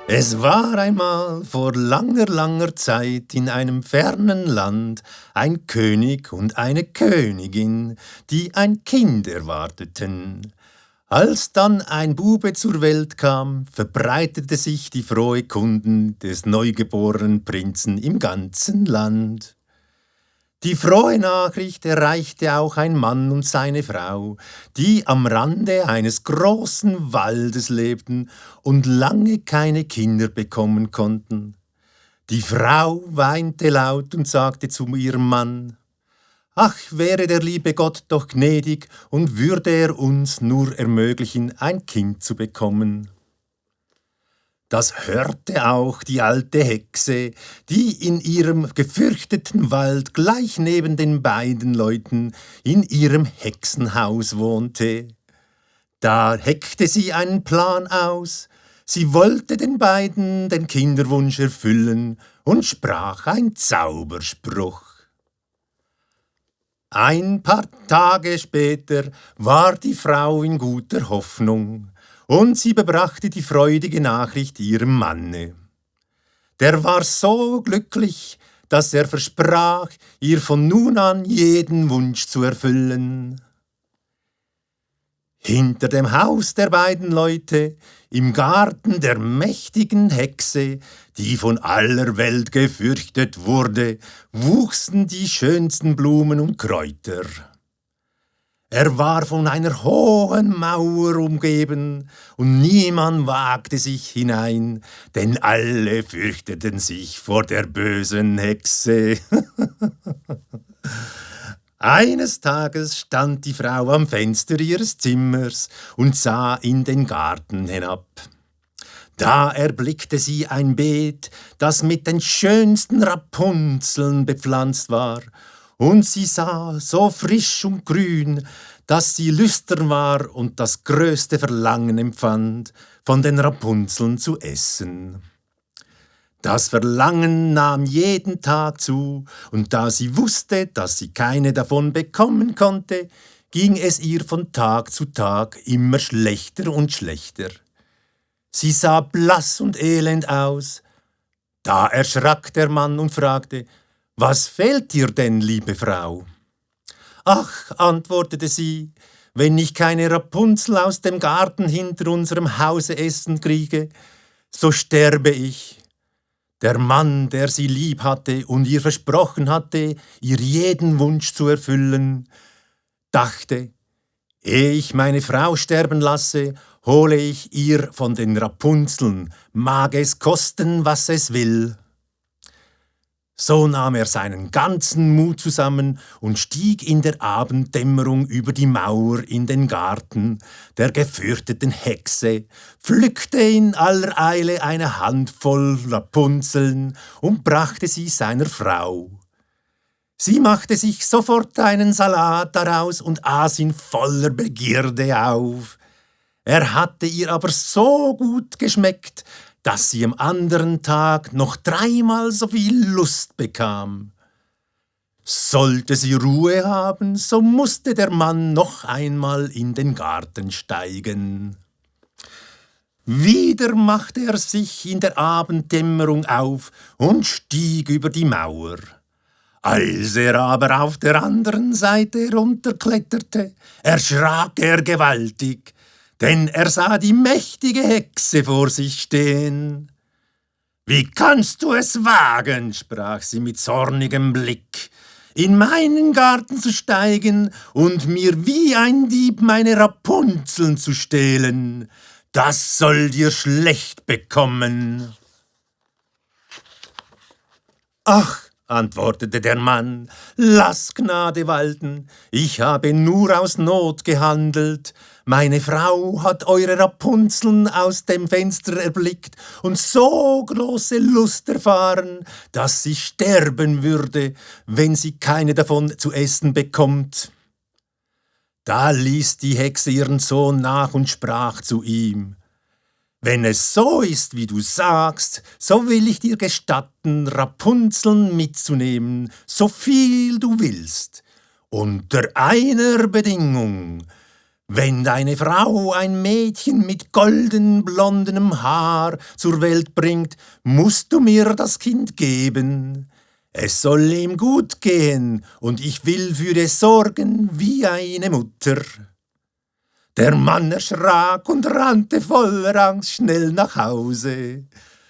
Es war einmal vor langer, langer Zeit in einem fernen Land ein König und eine Königin, die ein Kind erwarteten. Als dann ein Bube zur Welt kam, verbreitete sich die frohe Kunden des neugeborenen Prinzen im ganzen Land. Die frohe Nachricht erreichte auch ein Mann und seine Frau, die am Rande eines großen Waldes lebten und lange keine Kinder bekommen konnten. Die Frau weinte laut und sagte zu ihrem Mann: »Ach, wäre der liebe Gott doch gnädig und würde er uns nur ermöglichen, ein Kind zu bekommen.« Das hörte auch die alte Hexe, die in ihrem gefürchteten Wald gleich neben den beiden Leuten in ihrem Hexenhaus wohnte. Da heckte sie einen Plan aus. Sie wollte den beiden den Kinderwunsch erfüllen und sprach ein Zauberspruch. Ein paar Tage später war die Frau in guter Hoffnung, und sie bebrachte die freudige Nachricht ihrem Manne. Der war so glücklich, dass er versprach, ihr von nun an jeden Wunsch zu erfüllen. Hinter dem Haus der beiden Leute, im Garten der mächtigen Hexe, die von aller Welt gefürchtet wurde, wuchsen die schönsten Blumen und Kräuter. Er war von einer hohen Mauer umgeben, und niemand wagte sich hinein, denn alle fürchteten sich vor der bösen Hexe. Eines Tages stand die Frau am Fenster ihres Zimmers und sah in den Garten hinab. Da erblickte sie ein Beet, das mit den schönsten Rapunzeln bepflanzt war, und sie sah so frisch und grün, dass sie lüstern war und das größte Verlangen empfand, von den Rapunzeln zu essen. Das Verlangen nahm jeden Tag zu, und da sie wusste, dass sie keine davon bekommen konnte, ging es ihr von Tag zu Tag immer schlechter und schlechter. Sie sah blass und elend aus. Da erschrak der Mann und fragte: »Was fehlt dir denn, liebe Frau?« »Ach«, antwortete sie, »wenn ich keine Rapunzel aus dem Garten hinter unserem Hause essen kriege, so sterbe ich.« Der Mann, der sie lieb hatte und ihr versprochen hatte, ihr jeden Wunsch zu erfüllen, dachte: »Ehe ich meine Frau sterben lasse, hole ich ihr von den Rapunzeln, mag es kosten, was es will.« So nahm er seinen ganzen Mut zusammen und stieg in der Abenddämmerung über die Mauer in den Garten der gefürchteten Hexe, pflückte in aller Eile eine Handvoll Rapunzeln und brachte sie seiner Frau. Sie machte sich sofort einen Salat daraus und aß ihn voller Begierde auf. Er hatte ihr aber so gut geschmeckt, dass sie am anderen Tag noch 3-mal so viel Lust bekam. Sollte sie Ruhe haben, so musste der Mann noch einmal in den Garten steigen. Wieder machte er sich in der Abenddämmerung auf und stieg über die Mauer. Als er aber auf der anderen Seite herunterkletterte, erschrak er gewaltig, denn er sah die mächtige Hexe vor sich stehen. »Wie kannst du es wagen«, sprach sie mit zornigem Blick, »in meinen Garten zu steigen und mir wie ein Dieb meine Rapunzeln zu stehlen? Das soll dir schlecht bekommen.« »Ach«, antwortete der Mann, »lass Gnade walten, ich habe nur aus Not gehandelt. Meine Frau hat eure Rapunzeln aus dem Fenster erblickt und so große Lust erfahren, dass sie sterben würde, wenn sie keine davon zu essen bekommt.« Da ließ die Hexe ihren Sohn nach und sprach zu ihm: »Wenn es so ist, wie du sagst, so will ich dir gestatten, Rapunzeln mitzunehmen, so viel du willst, unter einer Bedingung: Wenn deine Frau ein Mädchen mit golden blondenem Haar zur Welt bringt, musst du mir das Kind geben. Es soll ihm gut gehen, und ich will für es sorgen wie eine Mutter. Der Mann erschrak und rannte voller Angst schnell nach Hause.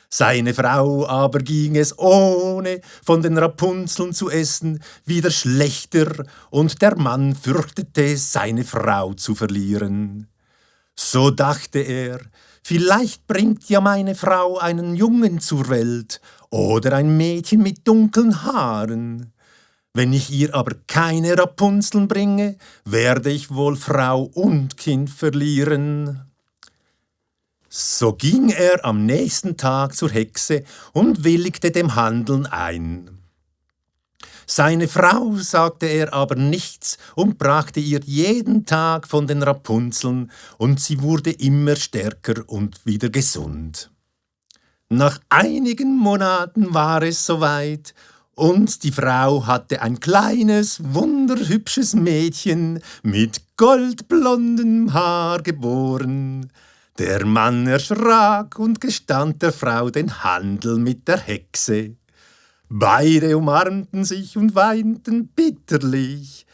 Seine Frau aber ging es, ohne von den Rapunzeln zu essen, wieder schlechter, und der Mann fürchtete, seine Frau zu verlieren. So dachte er, vielleicht bringt ja meine Frau einen Jungen zur Welt oder ein Mädchen mit dunklen Haaren. Wenn ich ihr aber keine Rapunzeln bringe, werde ich wohl Frau und Kind verlieren. So ging er am nächsten Tag zur Hexe und willigte dem Handeln ein. Seine Frau sagte er aber nichts und brachte ihr jeden Tag von den Rapunzeln, und sie wurde immer stärker und wieder gesund. Nach einigen Monaten war es soweit, und die Frau hatte ein kleines, wunderhübsches Mädchen mit goldblondem Haar geboren. Der Mann erschrak und gestand der Frau den Handel mit der Hexe. Beide umarmten sich und weinten bitterlich.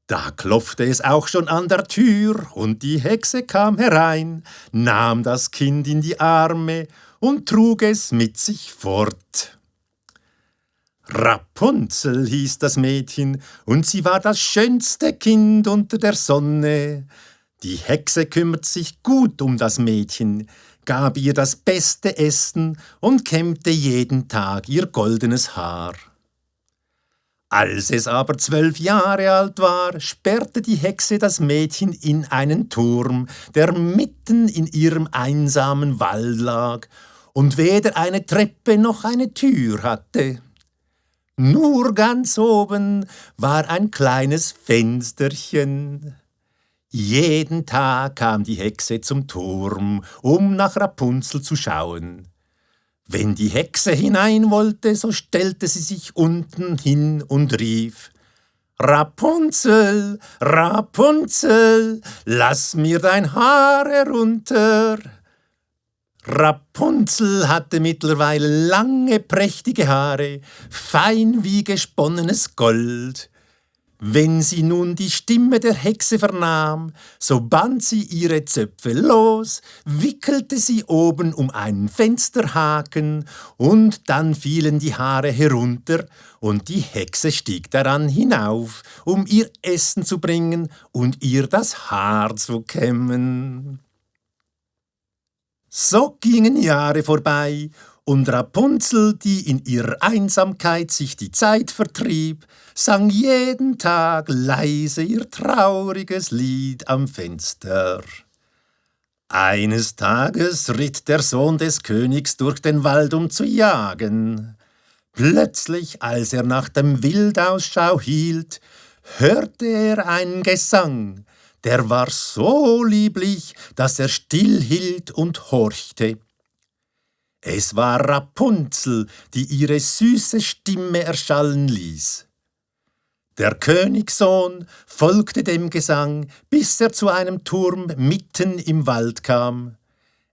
Da klopfte es auch schon an der Tür, und die Hexe kam herein, nahm das Kind in die Arme und trug es mit sich fort. Rapunzel hieß das Mädchen, und sie war das schönste Kind unter der Sonne. Die Hexe kümmert sich gut um das Mädchen, gab ihr das beste Essen und kämmte jeden Tag ihr goldenes Haar. Als es aber 12 Jahre alt war, sperrte die Hexe das Mädchen in einen Turm, der mitten in ihrem einsamen Wald lag und weder eine Treppe noch eine Tür hatte. Nur ganz oben war ein kleines Fensterchen. Jeden Tag kam die Hexe zum Turm, um nach Rapunzel zu schauen. Wenn die Hexe hinein wollte, so stellte sie sich unten hin und rief: »Rapunzel, Rapunzel, lass mir dein Haar herunter!« Rapunzel hatte mittlerweile lange, prächtige Haare, fein wie gesponnenes Gold. Wenn sie nun die Stimme der Hexe vernahm, so band sie ihre Zöpfe los, wickelte sie oben um einen Fensterhaken, und dann fielen die Haare herunter, und die Hexe stieg daran hinauf, um ihr Essen zu bringen und ihr das Haar zu kämmen. So gingen Jahre vorbei, und Rapunzel, die in ihrer Einsamkeit sich die Zeit vertrieb, sang jeden Tag leise ihr trauriges Lied am Fenster. Eines Tages ritt der Sohn des Königs durch den Wald, um zu jagen. Plötzlich, als er nach dem Wildausschau hielt, hörte er einen Gesang. Der war so lieblich, dass er stillhielt und horchte. Es war Rapunzel, die ihre süße Stimme erschallen ließ. Der Königssohn folgte dem Gesang, bis er zu einem Turm mitten im Wald kam.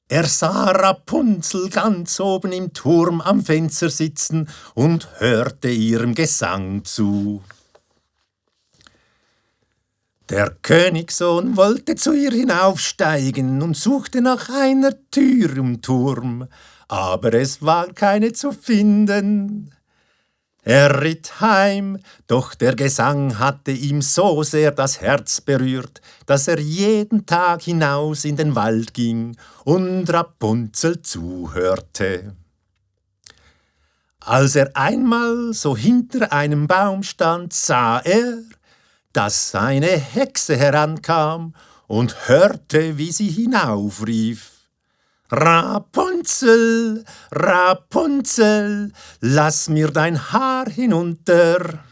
Er sah Rapunzel ganz oben im Turm am Fenster sitzen und hörte ihrem Gesang zu. Der Königssohn wollte zu ihr hinaufsteigen und suchte nach einer Tür im Turm, aber es war keine zu finden. Er ritt heim, doch der Gesang hatte ihm so sehr das Herz berührt, dass er jeden Tag hinaus in den Wald ging und Rapunzel zuhörte. Als er einmal so hinter einem Baum stand, sah er, dass eine Hexe herankam und hörte, wie sie hinaufrief: »Rapunzel, Rapunzel, lass mir dein Haar hinunter!«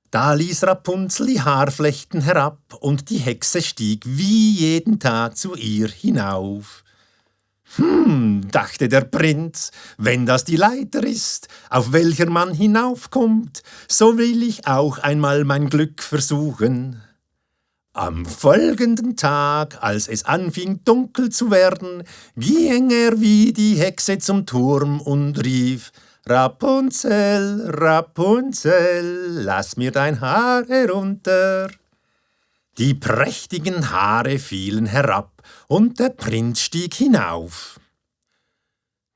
Da ließ Rapunzel die Haarflechten herab, und die Hexe stieg wie jeden Tag zu ihr hinauf. Dachte der Prinz, wenn das die Leiter ist, auf welcher man hinaufkommt, so will ich auch einmal mein Glück versuchen. Am folgenden Tag, als es anfing dunkel zu werden, ging er wie die Hexe zum Turm und rief: Rapunzel, Rapunzel, lass mir dein Haar herunter. Die prächtigen Haare fielen herab, und der Prinz stieg hinauf.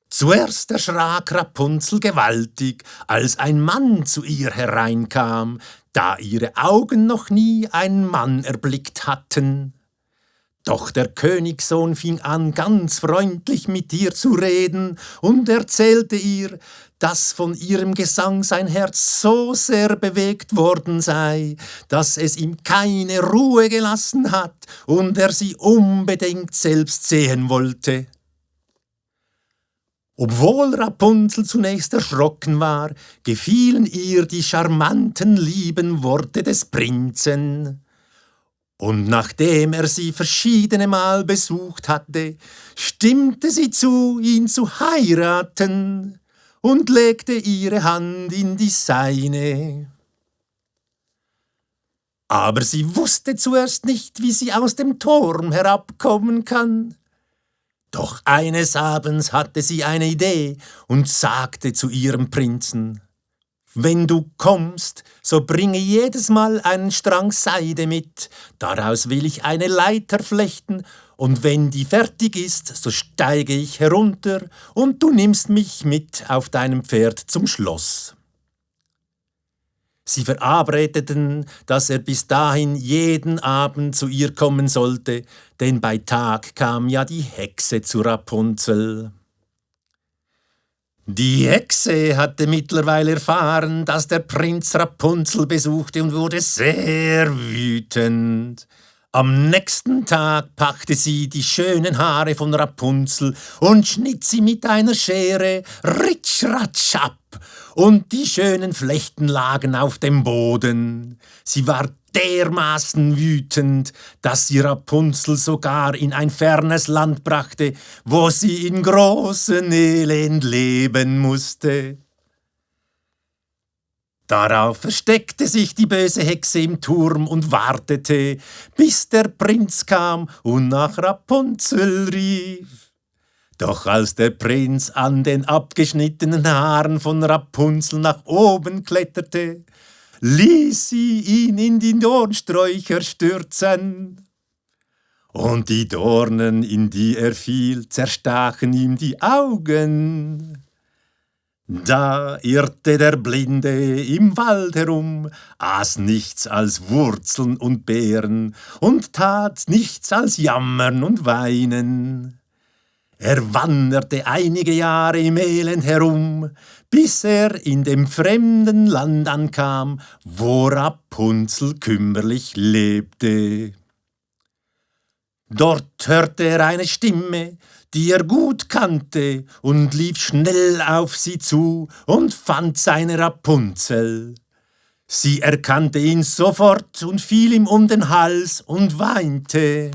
Zuerst erschrak Rapunzel gewaltig, als ein Mann zu ihr hereinkam, da ihre Augen noch nie einen Mann erblickt hatten. Doch der Königssohn fing an, ganz freundlich mit ihr zu reden und erzählte ihr, dass von ihrem Gesang sein Herz so sehr bewegt worden sei, dass es ihm keine Ruhe gelassen hat und er sie unbedingt selbst sehen wollte. Obwohl Rapunzel zunächst erschrocken war, gefielen ihr die charmanten, lieben Worte des Prinzen. Und nachdem er sie verschiedene Mal besucht hatte, stimmte sie zu, ihn zu heiraten und legte ihre Hand in die seine. Aber sie wusste zuerst nicht, wie sie aus dem Turm herabkommen kann. Doch eines Abends hatte sie eine Idee und sagte zu ihrem Prinzen: Wenn du kommst, so bringe jedes Mal einen Strang Seide mit, daraus will ich eine Leiter flechten, und wenn die fertig ist, so steige ich herunter, und du nimmst mich mit auf deinem Pferd zum Schloss. Sie verabredeten, dass er bis dahin jeden Abend zu ihr kommen sollte, denn bei Tag kam ja die Hexe zu Rapunzel. Die Hexe hatte mittlerweile erfahren, dass der Prinz Rapunzel besuchte und wurde sehr wütend. Am nächsten Tag packte sie die schönen Haare von Rapunzel und schnitt sie mit einer Schere ritsch-ratsch ab, und die schönen Flechten lagen auf dem Boden. Sie war dermaßen wütend, dass sie Rapunzel sogar in ein fernes Land brachte, wo sie in großem Elend leben musste. Darauf versteckte sich die böse Hexe im Turm und wartete, bis der Prinz kam und nach Rapunzel rief. Doch als der Prinz an den abgeschnittenen Haaren von Rapunzel nach oben kletterte, ließ sie ihn in die Dornsträucher stürzen. Und die Dornen, in die er fiel, zerstachen ihm die Augen. Da irrte der Blinde im Wald herum, aß nichts als Wurzeln und Beeren und tat nichts als jammern und weinen. Er wanderte einige Jahre im Elend herum, bis er in dem fremden Land ankam, wo Rapunzel kümmerlich lebte. Dort hörte er eine Stimme, die er gut kannte, und lief schnell auf sie zu und fand seine Rapunzel. Sie erkannte ihn sofort und fiel ihm um den Hals und weinte.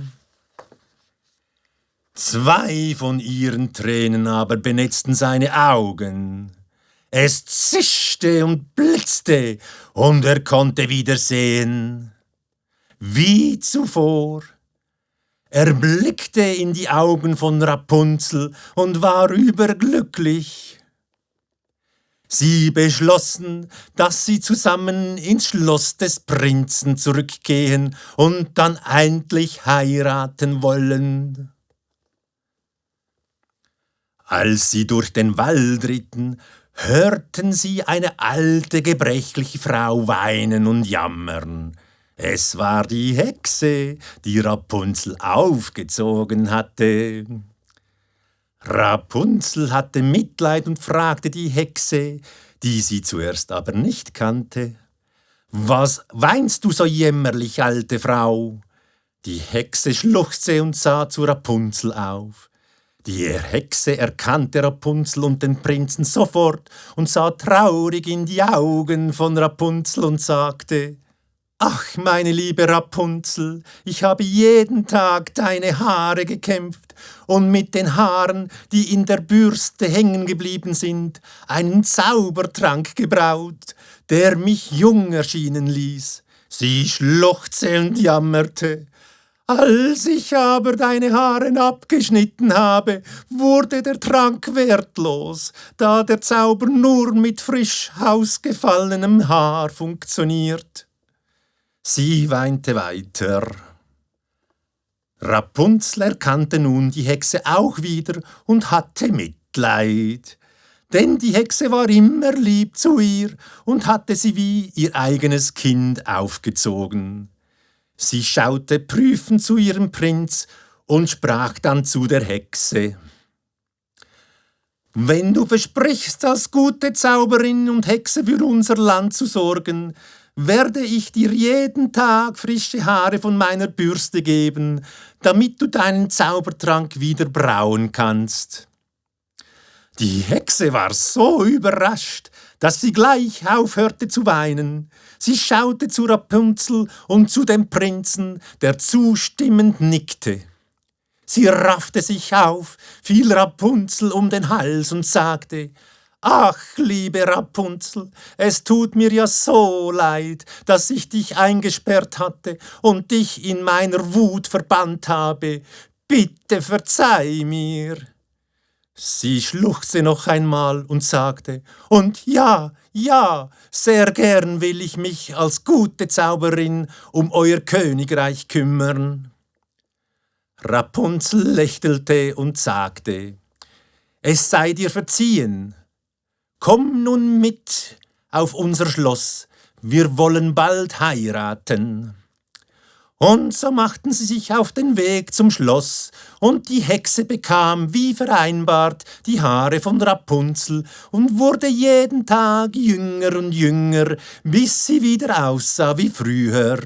2 von ihren Tränen aber benetzten seine Augen. Es zischte und blitzte, und er konnte wieder sehen. Wie zuvor. Er blickte in die Augen von Rapunzel und war überglücklich. Sie beschlossen, dass sie zusammen ins Schloss des Prinzen zurückgehen und dann endlich heiraten wollen. Als sie durch den Wald ritten, hörten sie eine alte, gebrechliche Frau weinen und jammern. Es war die Hexe, die Rapunzel aufgezogen hatte. Rapunzel hatte Mitleid und fragte die Hexe, die sie zuerst aber nicht kannte: »Was weinst du so jämmerlich, alte Frau?« Die Hexe schluchzte und sah zu Rapunzel auf. Die Hexe erkannte Rapunzel und den Prinzen sofort und sah traurig in die Augen von Rapunzel und sagte: »Ach, meine liebe Rapunzel, ich habe jeden Tag deine Haare gekämpft und mit den Haaren, die in der Bürste hängen geblieben sind, einen Zaubertrank gebraut, der mich jung erscheinen ließ. Sie schluchzte und jammerte. Als ich aber deine Haare abgeschnitten habe, wurde der Trank wertlos, da der Zauber nur mit frisch ausgefallenem Haar funktioniert. Sie weinte weiter. Rapunzel erkannte nun die Hexe auch wieder und hatte Mitleid. Denn die Hexe war immer lieb zu ihr und hatte sie wie ihr eigenes Kind aufgezogen. Sie schaute prüfend zu ihrem Prinz und sprach dann zu der Hexe. »Wenn du versprichst, als gute Zauberin und Hexe für unser Land zu sorgen, werde ich dir jeden Tag frische Haare von meiner Bürste geben, damit du deinen Zaubertrank wieder brauen kannst.« Die Hexe war so überrascht, dass sie gleich aufhörte zu weinen. Sie schaute zu Rapunzel und zu dem Prinzen, der zustimmend nickte. Sie raffte sich auf, fiel Rapunzel um den Hals und sagte: »Ach, liebe Rapunzel, es tut mir ja so leid, dass ich dich eingesperrt hatte und dich in meiner Wut verbannt habe. Bitte verzeih mir.« Sie schluchzte noch einmal und sagte: »Und ja, sehr gern will ich mich als gute Zauberin um euer Königreich kümmern.« Rapunzel lächelte und sagte: »Es sei dir verziehen. Komm nun mit auf unser Schloss, wir wollen bald heiraten.« Und so machten sie sich auf den Weg zum Schloss, und die Hexe bekam, wie vereinbart, die Haare von Rapunzel und wurde jeden Tag jünger und jünger, bis sie wieder aussah wie früher.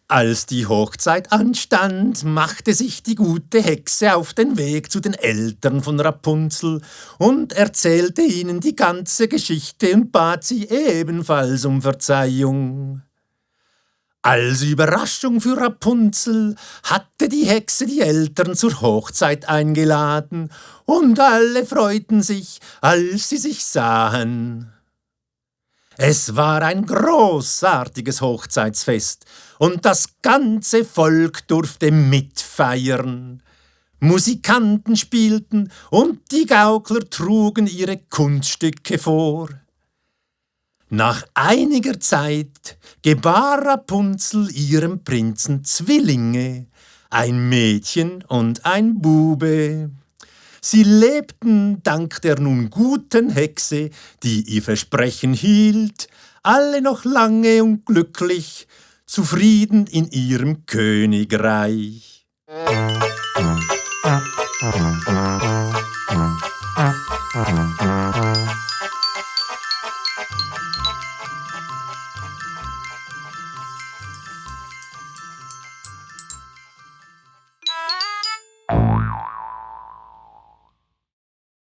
Als die Hochzeit anstand, machte sich die gute Hexe auf den Weg zu den Eltern von Rapunzel und erzählte ihnen die ganze Geschichte und bat sie ebenfalls um Verzeihung. Als Überraschung für Rapunzel hatte die Hexe die Eltern zur Hochzeit eingeladen, und alle freuten sich, als sie sich sahen. Es war ein großartiges Hochzeitsfest, und das ganze Volk durfte mitfeiern. Musikanten spielten, und die Gaukler trugen ihre Kunststücke vor. Nach einiger Zeit gebar Rapunzel ihrem Prinzen Zwillinge, ein Mädchen und ein Bube. Sie lebten dank der nun guten Hexe, die ihr Versprechen hielt, alle noch lange und glücklich, zufrieden in ihrem Königreich.